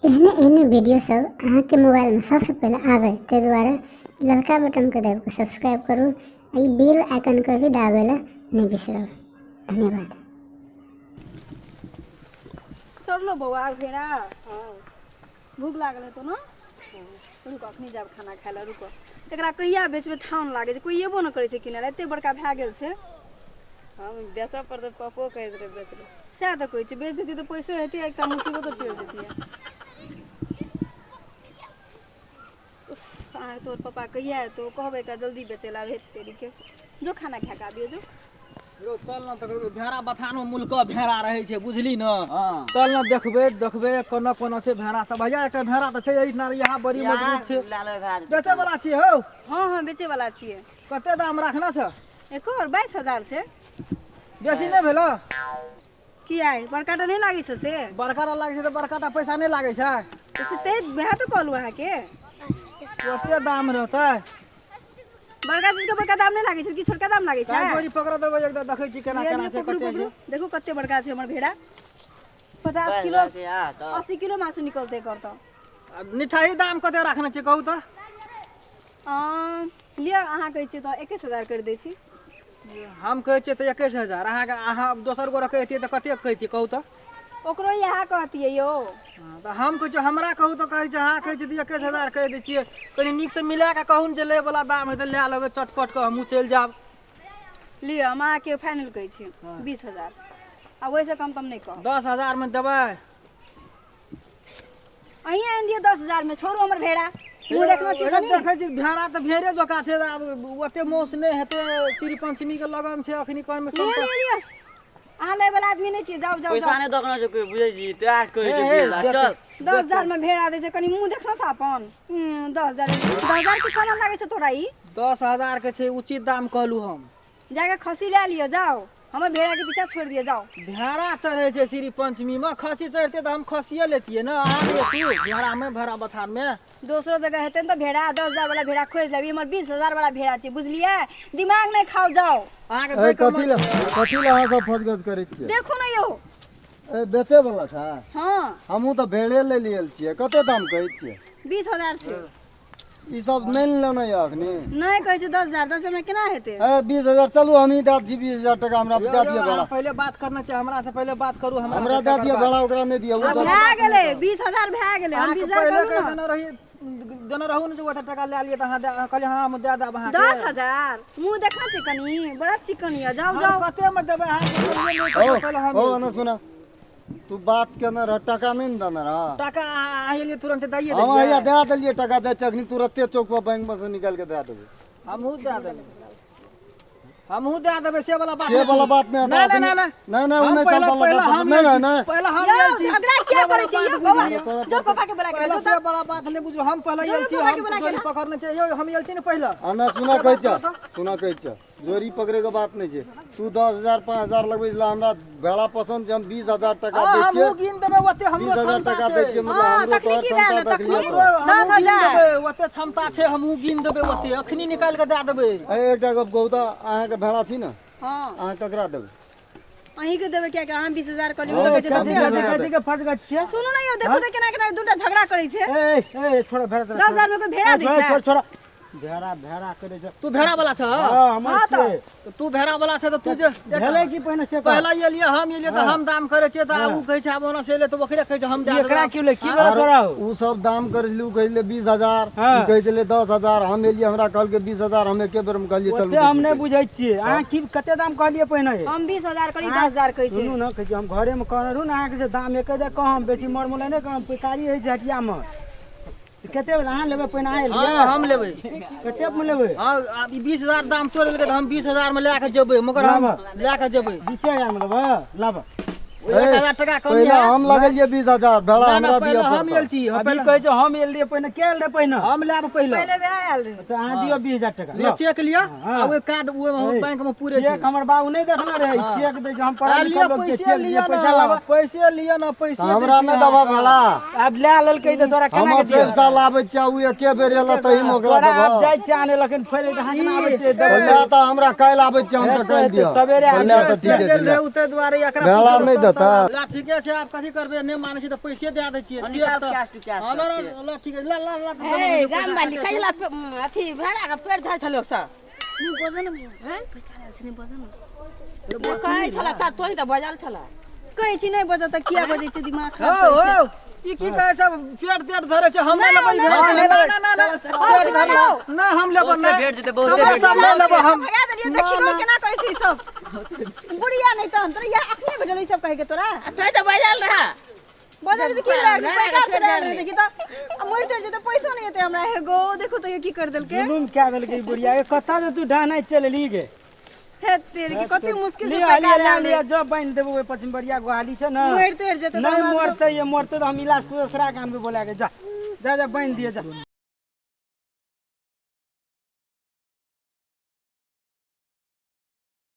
एहने एहने वीडियो सब अहाँके मोबाइलमे सबसँ पहिले आबै, ताहि दुआरे ललका बटनके दाबि कऽ सब्सक्राइब करू आ ई बेल आइकनके भी दाबै लए नहि बिसरब। धन्यवाद। चढ़लो बौआ भेड़ा, भूख लागल हेतौ ने? रुक, अखनी जायब खाना खाय लए। रुको, एकरा कहिया बेचबै? थान लागै छै, कोइ एबो नहि करै छै किनै लए, एते बड़का भए गेल छै। हम बेचऽ पड़तै, पप्पो कहैत रहै बेच ले। सएह तऽ कहै छै, बेच देतियै तऽ पैसो हेतै, एकटा मुसीबतो टलि जैतियै। अहाँके तोहर पप्पा कहिया एतौ? कहबै एकरा जल्दी बेचै लए। आब हेतै के जो खाना खा कऽ आबियो जो। यौ चल ने, तऽ भेड़ा बथान मे मुलका भेड़ा रहै छै, बुझली ने? चल ने, देखबै देखबै कोना कोना छै भेड़ा सब। भैया, एकटा भेड़ा तऽ छै एहिठाम, इएह बड़ी मजबूत छै। बेचै वाला छियै हौ? हँ हँ, बेचै वाला छियै। कते दाम राखने छ? एकर 22,000 छै। बेसी नहि भेलो? किया, बड़का टा नहि लागै छै से? बड़का टा लागै छै तऽ बड़का टा पैसा नहि लागै छै? तऽ वएह तऽ कहलहुँ अहाँके। ओते दाम रहतै? बड़का चीज के बड़का दाम नहि लागै छै कि छोटका दाम लागै छै? जोड़ी पकड़ देबै एकदा, देखै छी केना केना छै। पकड़ू पकड़ू, देखू कते बड़का छै हमर भेड़ा। 50 किलो 80 किलो मासु निकलतै एकर। तऽ निठाही दाम कते राखने छै, कहू तऽ? लिअ, अहाँ कहै छियै तऽ 21,000 करि दै छी। हम कहै छियै तऽ 21,000? अहाँके अहाँ दोसर गोरे कहितियै तऽ कते कहितियै, कहू तऽ? ओकरो इएह कहतियै यौ। तऽ हम कहै छियै, हमरा कहू तऽ कहै छै, अहाँ कहै छियै तऽ 21,000 कहि दै छियै। कनि नीकसँ मिला कऽ कहू ने, जे लैवला दाम हेतै लए लेबै चटपट कऽ, हमहूँ चलि जायब। लिअ, हम अहाँके फाइनल कहै छी 20,000, आ ओहिसँ कम तऽ हम नहि कहब। 10,000मे देबै? अहीं आनि दियौ 10,000 मे। छोड़ू हमर भेड़ा, मुँह देखनो छी कनी? देखै छी, भेड़ा तऽ भेड़े जकाँ छै, आब ओते मौस नहि हेतै। श्री पंचमी के लगन छै अखनी कन। लिअ लिअ लिअ, अहाँ लै वाला आदमी नहि छियै। जाउ जाउ। पैसा जाउ। नहि दोकान छै कोइ, बुझै छी तैं कहै छै हे, 20,000। चल। 10,000 मे भेड़ा दै छै, कनि मुँह देखनो छ अपन। 10,000, 10,000 के सामान लागै छै तोरा ई? 10,000 के छै, उचित दाम कहलू हम। जाके खस्सी लए लिअ, जाउ, हमर भेड़ा के पीछा छोड़ि दिअ, जाउ। भेड़ा चढ़ै छै श्री पंचमी मे, खस्सी चढ़तै तऽ हम खस्सिए लेतियै ने। अहाँ लेतू भेड़ा मे, भेड़ा बथान मे दोसरो जगह हेतै ने तऽ भेड़ा 10,000 वाला भेड़ा खोजि लेब। ई हमर 20,000 वाला भेड़ा छै, बुझलियै? दिमाग नहि खाउ, जाउ। अहाँके ए दै के कथी लए, कथी लए अहाँ सब फजगज करै छियै? देखू ने यौ। ए, बेचै वाला छै? हँ। हमहूँ तऽ भेड़े ले लेल छियै। कते दाम कहै छियै? 20,000 छै। ई सब नहि ने लेना यऽ अखनी? नहि, कहै छै 10,000। 10,000 मे केना हेतै? ए, 20,000। चलू, हमही दए छी 20,000 टका। हमरा यौ, दए यौ, दिअ अहाँ भेड़ा। पहिले बात करना छै, हमरा से पहिले बात करू। हमरा से दए तकर दिअ बाद। भेड़ा, ओकरा नहि दिअ। ओ आब दऽ भए गेलै, 20,000 भए गेलै। हम अहाँके 20,000 पहिले कहलहुँ कहि ने। देने रही, देने रहू ने जे ओते टका लए लिअ, तऽ अहाँ कहलियै हँ, हम दए देब अहाँके। 10,000। मुँह देखना छै कनि, बड़ा चिकन यऽ। जाउ हम जाउ। कते मे देबै अहाँके? बोलियै नहि ओ तऽ पहिले हम ओ ने सुना, तू बात केने रह, टका नहि ने देने रह। टका अहाँ एलियै तुरन्त दैये हम हैया देलियै। दए देलियै टका, जाइ छै अखनी तुरते चौक पर बैंक मे से निकालि के दए देबै। हमहूँ दए देबै, हमहूँ दए देबै, से वाला बात से वाला बात नहि। नहि नहि नहि नहि नहि, ओ हम नहि पहिले चलता। पहिले हम नहि आयल नहि छी, नहि। पहिले हम यौ आयल छी। झगड़ा किया से करै वाला छी यौ बात बौआ? बुझलियै। जो पापा के बोला के पहिले जो। से वाला बात नहि बुझू, हम पहिले जो आयल छी। पापा के हम बोला के चोरी ला। पकड़ने छै यौ, हम आयल छी ने पहिले। आ नहि, सुना कहै छ, सुना कहै छ, जोरी पकड़े के बात नहि छै। तू 10,000 5,000 लगबै छला, हमरा भेड़ा पसन्द छै, हम 20,000 टका हँ दै छियै। हमहूँ गिन देबै ओते, हमरो 20,000 क्षमता टका छै। दै छियै, मतलब हँ, हमरो तखनी तोहर की भेल क्षमता तखनी? देखलियै हमरो तऽ। दस हमहूँ गिन हजार। देबै ओते, क्षमता छै, हमहूँ गिन देबै ओते, अखनी निकालि कऽ दए देबै। ए, एकटा गप कहू तऽ, अहाँके भेड़ा छी ने? हँ। अहाँ ककरा देबै? अहीं के देबै, कियाकि अहाँ 20,000 कहलियै, ओ तऽ कहै छै कथी 10,000। कथी के फंस छियै? सुनू ने यौ, देखू तऽ केना केना दूटा झगड़ा करै छै। ए ए, छोड़ भेड़ा तोरा। 10,000 मे कोइ भेड़ा दै छोड़ छै? छोड़ छोड़, भेड़ा भेड़ा करै छै। तू भेड़ा वाला छ? हँ, हमर हँ तऽ। छियै। तऽ तू भेड़ा वाला छ तऽ तू जे भेलै की पहिने से कह। पहला एलियै, हम एलियै तऽ हम दाम करै छियै, तऽ आब उ कहै छै आब ओना से एलै तऽ ओकरे कहै छै हम दए एकरा देबै। क्यों ले की भेलै तोरा हौ? उ सब दाम करै छलै, उ कहै छलै 20,000, हँ। ई कहै छलै 10,000। हम एलियै, हमरा कहलकै 20,000, हम एके बेर मे कहलियै चलू। ओते हम नहि बुझै छियै। अहाँ की कते दाम कहलियै पहिने? हम 20,000 कहलियै, 10,000 कहै छै। सुनू ने, कहै छी हम घरे मे कहने रहू ने अहाँके जे दाम एके दे कहम, बेसी मर मोलै नहि कहम, पैकारी होइ छै हटियामे। कते वाला अहाँ लेबै पहिने? अहाँ एलियै। हँ, हम लेबै। कते मे लेबै? हँ, आब ई 20,000 दाम तोड़ि देलकै तऽ हम 20,000 मे लए कऽ जेबै, मगर हम लए कऽ जेबै। 20,000 मे लेबै? लाबऽ। 1,000 टका कम पहिले हैत। हम लगेलियै 20,000 भेड़ा, ना, ना, हमरा पहिले दिअ हम पड़तौ। आयल छी, हम अभी पहिले कहै छै हम एल रहियै पहिने। के एल रहै पहिने? हम लेब पहिले। पहिले वएह आयल रहै। तऽ अहाँ दियौ 20,000 टका। लिअ, चेक लिअ। हँ। आ ओहि कार्ड ओहि बैंक मे पूरे छै। चेक हमर बाबू नहि देखने रहै, चेक दै छै। हम आ पढ़ल लिअ लिखल लोक छियै, पैसे चेक लिअ दिअ, पैसा ने लाबऽ। पैसे लिअ ने, पैसे तऽ दै हमरा छी नहि देबऽ अहाँके। भेड़ा। आब लए लेलकै तऽ तोरा केना हमर के दियौ? सब साल आबै छियै, उ एके बेर एलऽ तहीमे ओकरा तोरा आब देबऽ। जाइ छियै आने लखन, फेर अहाँ केना आबै छियै देबै? ले तऽ हमरा काल्हि आबै छियै हम तऽ हेतै, काल्हि हेतै, दिअ। सवेरे आबि ले तऽ से ठीके छै, गेल ले। रहै ताहि दुआरे एकरा भेड़ा पूछल नहि सब देबै। देता। ला ठीके छै, आब कथी करबै, नहि मानै छी तऽ पैसे दए दै छियै। निकाल चेक तऽ कैश टू कैश हँ, सब ला, ला, छै। ला, ठीक है, ला ला ला ए गाम वाली कैला अथी भेड़ा के पेट धरै छल लोक सब। नहि बजऽ ने, पैसा आयल छै, नहि बजऽ ने। कहै छल तऽ तोही तऽ बजल छल। कहै छी नहि बजऽ तऽ किया बजै छै, दिमाग हौ खराब करै छै। हौ, ई की कहै छै? पेट तेट धरै छै, हम नहि लेबै ई भेड़ के, नहि नहि नहि नहि, पेट धरै नहि, हम लेबै बहुते नहि, भेट जेतै, बहुते हमरा भेट सब नहि लेबै हम। भगा देलियै, देखी ना, ना। केना करै छै ई सब बुढ़िया। नहि तहन तोरा इएह अखने भेटल ई सब कहै के तोरा? तोही तऽ बजल रह। बजल तऽ की रहै, पैसा से रहै, देखी तऽ आ मरि चढ़ि जेतै, पैसो नहि एतै हमरा। हे गो, देखो तऽ ई की कर देलकै, जुलुम कए देलकै ई बुढ़िया के। कतऽ जे तू ढहनाइ चलि गे? हे तेरी के, कते मुश्किल से लिअ पैसा लिअ, लए आयल। लिअ, जब बान्हि देबौ ओहि पश्चिम बरिया गोहाली छै ने। मरि तोरि जेतै तऽ नहि हमरा मरतै, ये मरतै तऽ हम इलाज दोसरा के आनबै बोला के। जा जा जा, बान्हि दिअ, जा।